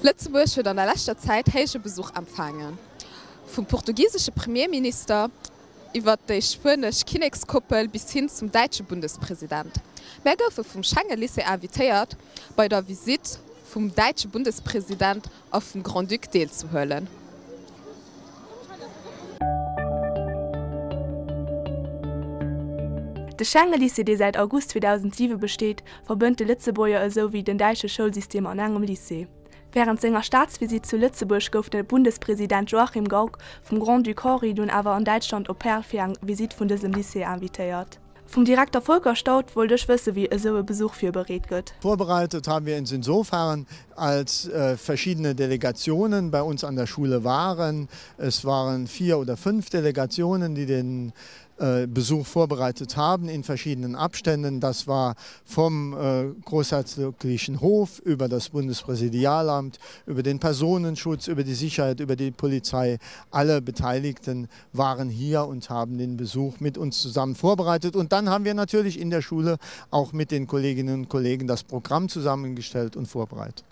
Lëtzebuerg huet an der leschter Zäit héije Besuch empfaangen. Vum portugisesche Premierminister iwwert déi spuenesch Kinnekskoppel bis hin zum däitsche Bundespresident. Mär goufe vum Schengen-Lycée invitéiert, bei der Visitt vum däitsche Bundespresident a vum Grand-Duc deelzehuelen. De Schengen-Lycée, dee säit August 2007 besteet, verbënnt de Lëtzebuerger esou wéi den däitsche Schoulsystem an engem Lycée. Wärend senger Staatsvisitt zu Lëtzebuerg gouf de Bundespresident Joachim Gauck vum Grand-Duc Henri dunn awer an Däitschland op Perl fir eng Visitt vun dësem Lycée invitéiert. Vum Direkter Volker Staudt wollt ech wësse wéi esou e Besuch virbereet gëtt. Vorbereitet haben wir uns insofern, als verschiedene Delegationen bei uns an der Schule waren. Es waren vier oder fünf Delegationen, die den Besuch vorbereitet haben in verschiedenen Abständen. Das war vom großherzoglichen Hof über das Bundespräsidialamt, über den Personenschutz, über die Sicherheit, über die Polizei. Alle Beteiligten waren hier und haben den Besuch mit uns zusammen vorbereitet. Und dann haben wir natürlich in der Schule auch mit den Kolleginnen und Kollegen das Programm zusammengestellt und vorbereitet.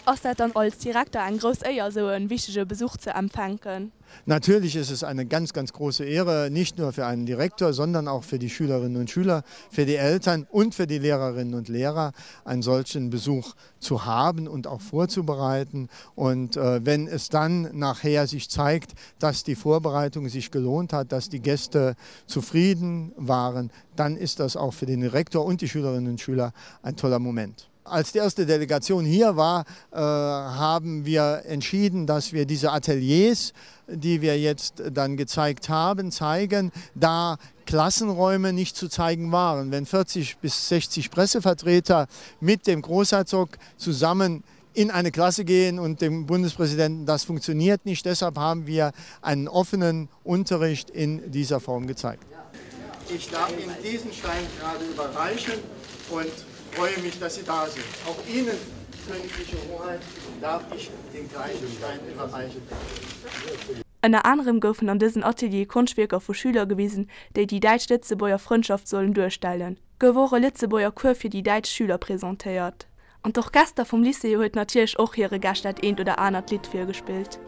Ass dat dann als Direkter eng grouss Éier, esou e wichtege Besuch ze empfänken? Natürlich ist es eine ganz, ganz große Ehre, nicht nur für einen Direktor, sondern auch für die Schülerinnen und Schüler, für die Eltern und für die Lehrerinnen und Lehrer, einen solchen Besuch zu haben und auch vorzubereiten. Und wenn es dann nachher sich zeigt, dass die Vorbereitung sich gelohnt hat, dass die Gäste zufrieden waren, dann ist das auch für den Direktor und die Schülerinnen und Schüler ein toller Moment. Als die erste Delegation hier war, haben wir entschieden, dass wir diese Ateliers, die wir jetzt dann gezeigt haben, zeigen, da Klassenräume nicht zu zeigen waren. Wenn 40 bis 60 Pressevertreter mit dem Großherzog zusammen in eine Klasse gehen und dem Bundespräsidenten, das funktioniert nicht. Deshalb haben wir einen offenen Unterricht in dieser Form gezeigt. Ich darf Ihnen diesen Stein gerade überreichen und freue mich, dass Sie da sind. Auch Ihnen, Königliche Hoheit, darf ich den gleichen Stein überreichen. Ënner anerem goufen an dësen Ateliere Konschtwierker vu Schüler gewisen, déi déi däitsch-lëtzebuerger Frëndschaft sollen duerstellen. Gouf och e Lëtzebuerger Cours fir déi däitsch Schüler presentéiert. An d'Orchester vum Lycée huet natierlech och hire Gäscht dat eent oder anert Lidd virgespillt.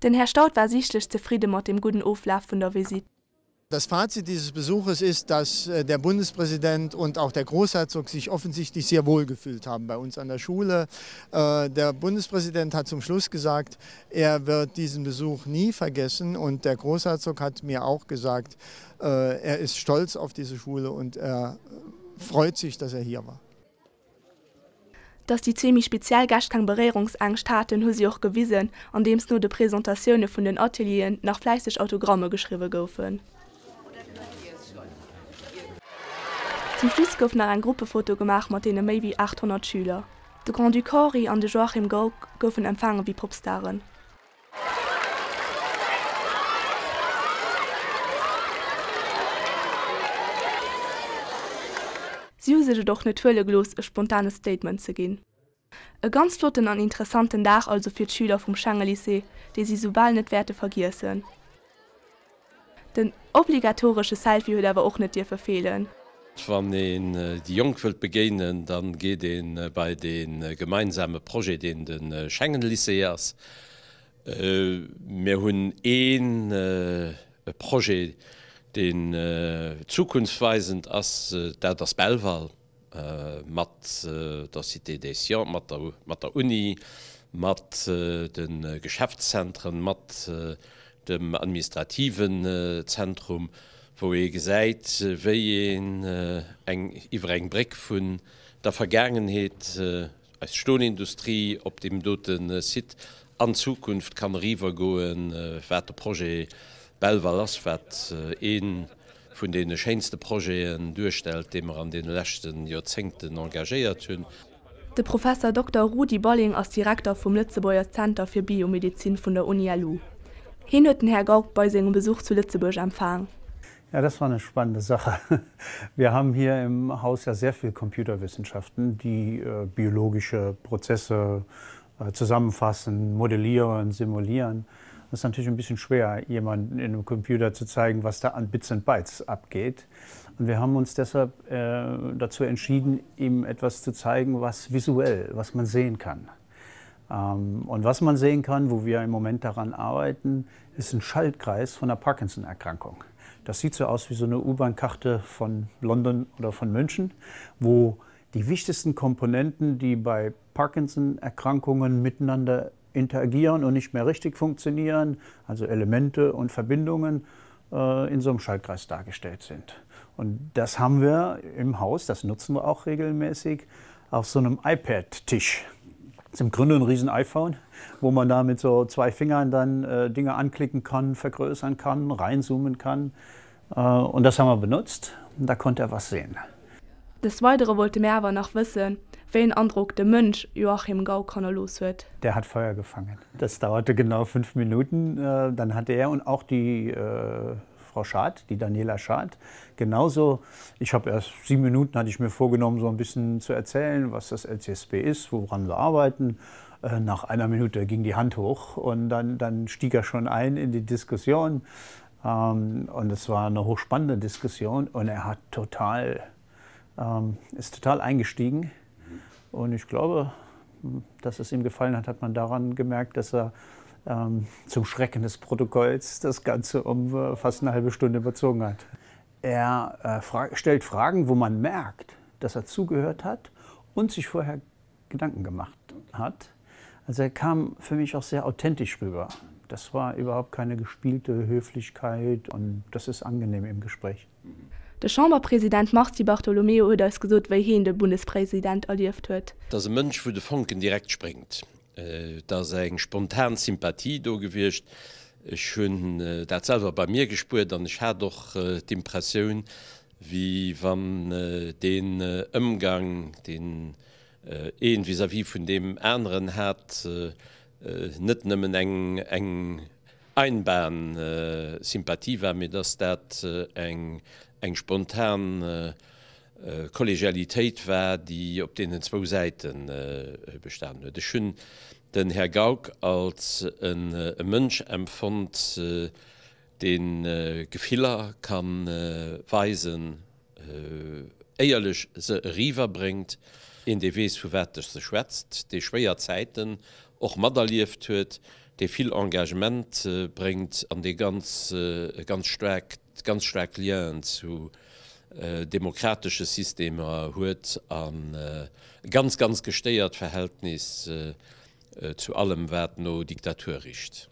Den Här Staudt war siichtlech zefridde mat dem gudden Oflaf vun der Visitt. Das Fazit dieses Besuches ist, dass der Bundespräsident und auch der Großherzog sich offensichtlich sehr wohl gefühlt haben bei uns an der Schule. Der Bundespräsident hat zum Schluss gesagt, er wird diesen Besuch nie vergessen und der Großherzog hat mir auch gesagt, er ist stolz auf diese Schule und er freut sich, dass er hier war. Dass déi zwee méi speziell Gäscht keng Beréierungsängscht haten, hu si och gewisen, andeems no de Presentatioune vun den Atelieren nach fläisseg Autogramme geschriwwe goufen. Zum Schluss gouf nach eng Gruppefoto gemaach mat deene méi wéi 800 Schüler. De Grand-Duc Henri an de Joachim Gauck goufen empfaange wéi Popstaren. Si hu sech et och net huele gelooss e spontane Statement ze ginn. E ganz flotten an interessanten Dag also fir d'Schüler vum Schengelycée, dee si soubal net wäerte vergiessen. Den obligatoresche Selfie huet awer och net dierfe feelen. Wann een déi Jonk wëllt begéinen, da geet ee bei dee gemeinsame Projet, deen de Schengen-Lycée ass. Mir hunn ee Projet, deen zukunftsweisend ass, dat ass Belval. mat der Cité des Sciences, mat der Uni, mat de Geschäftszentren, mat dem administrativen Zentrum, wou ee gesäit, wéi een eng iwwer eng Bréck vun der Vergaangenheet, eis Stolindustrie op deem dote Site, an d'Zukunft kann eriiwergoen, wat de Projet Belval ass, wat ee vun deene schéinste Projeten duerstellt, dee mer an deene leschte Joerzéngten engagéiert hunn. De Professer Dokter Rudi Balling ass Direkter vum Lëtzebuerger Zenter fir Biomedezin vun der Uni-LU. Hien huet den Här Gauck bei sengem Besuch zu Lëtzebuerg empfaang. Ja, das war eine spannende Sache. Wir haben hier im Haus ja sehr viel Computerwissenschaften, die äh, biologische Prozesse äh, zusammenfassen, modellieren, simulieren. Das ist natürlich ein bisschen schwer, jemanden in einem Computer zu zeigen, was da an Bits und Bytes abgeht. Und wir haben uns deshalb äh, dazu entschieden, ihm etwas zu zeigen, was visuell, was man sehen kann. Ähm, und was man sehen kann, wo wir im Moment daran arbeiten, ist ein Schaltkreis von der Parkinson-Erkrankung. Das sieht so aus wie so eine U-Bahn-Karte von London oder von München, wo die wichtigsten Komponenten, die bei Parkinson-Erkrankungen miteinander interagieren und nicht mehr richtig funktionieren, also Elemente und Verbindungen äh, in so einem Schaltkreis dargestellt sind. Und das haben wir im Haus, das nutzen wir auch regelmäßig, auf so einem iPad-Tisch. Das ist im Grunde ein riesen iPhone, wo man da mit so zwei Fingern dann äh, Dinge anklicken kann, vergrößern kann, reinzoomen kann. Äh, und das haben wir benutzt und da konnte er was sehen. Des Weidere wollte mir awer nach wëssen, wéi een Androck de Mënsch Joachim Gauck hannerlooss huet. Der hat Feuer gefangen. Das dauerte genau fünf Minuten. Äh, dann hatte er und auch die äh, Frau Schad, die Daniela Schad, genauso. Ich habe erst sieben Minuten hatte ich mir vorgenommen, so ein bisschen zu erzählen, was das LCSB ist, woran wir arbeiten. Äh, nach einer Minute ging die Hand hoch und dann, dann stieg er schon ein in die Diskussion. Ähm, und es war eine hochspannende Diskussion und er hat total, ähm, ist total eingestiegen. Und ich glaube, dass es ihm gefallen hat, hat man daran gemerkt, dass er ähm, zum Schrecken des Protokolls das Ganze um äh, fast eine halbe Stunde überzogen hat. Er äh, fra stellt Fragen, wo man merkt, dass er zugehört hat und sich vorher Gedanken gemacht hat. Also er kam für mich auch sehr authentisch rüber. Das war überhaupt keine gespielte Höflichkeit und das ist angenehm im Gespräch. De Chamberpresident Mars Di Bartolomeo huet eis gesot, wéi heen de Bundespresident erlieft huet. Et ass e Mënsch, wou de Fonken direkt spréngt. Et ass eng spontan Sympathie do gewiescht. Ech hunn dat selwer bei mir gespuert an ech hat och d'Impressioun, wéi wann deen Ëmgang, deen een vis-à-vis vun deem aneren hat, net nëmmen eng Einbahnsympathie war, mee dass dat eng spontan Kollegialitéit war, déi op deenen zwou Säite bestanen huet. Ech hunn den Här Gauck als e Mënsch empfonnt, dee Gefiller ka weisen, éierlech se eriwwer bréngt, een dee weess vu wat e schwätzt, dee schwéier Zäiten och materlieft huet, dee vill Engagement bréngt an dee ganz ganz staark ganz staark Lienen zu demokratesche Systemer huet an e ganz ganz gestéiert Verhältnis zu allem wat no Diktatur richt.